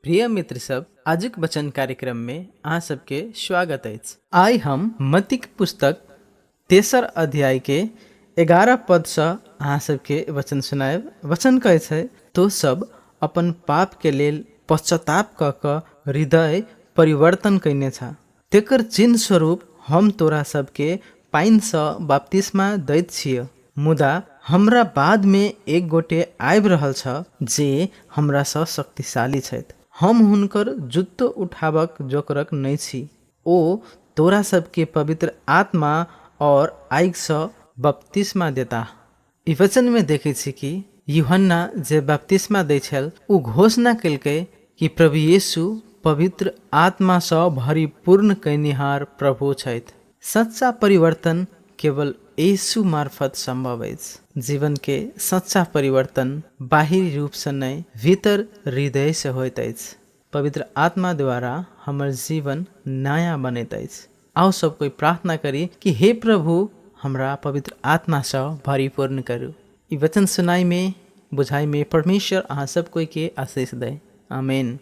प्रिय मित्र सब, आजुक वचन कार्यक्रम में अहाँ सबके स्वागत अछि। आइ हम मत्तीक पुस्तक तेसर अध्याय के 11 पद सँ अहाँ सबके वचन सुनायब। वचन कहै छै, तो सब अपन पाप के लेल पश्चाताप कऽ कऽ हृदय परिवर्तन कयने छ, तेकर चिन्ह स्वरूप हम तोरा सबके पानिसँ बपतिस्मा दैत छियह, मुदा हमरा बादमे एक गोटे आबि रहल छ जे हमरासँ शक्तिशाली छथि। हम हुनकर जुत्तो उठाबक जोकरक नहि छी। ओ तोरा सबके पवित्र आत्मा और आगिसँ बपतिस्मा देताह। ई वचनमे देखै छी कि यूहन्ना जे बपतिस्मा दै छल, ओ घोषणा केलकै कि प्रभु यीशु पवित्र आत्मासँ भरिपूर्ण कयनिहार प्रभु छथि। सच्चा परिवर्तन केवल यीशु मार्फत सम्भव अछि। जीवनके सच्चा परिवर्तन बाहिरी रूपसँ नहि, भीतर हृदयसँ होइत अछि। पवित्र आत्मा द्वारा हमर जीवन नयाँ बनैत अछि। आउ सब कोइ प्रार्थना करी कि हे प्रभु, हमरा पवित्र आत्मासँ भरिपूर्ण करू। ई वचन सुनाइमे बुझाइमे परमेश्वर अहाँ सब कोइके आशीष दै। आमेन।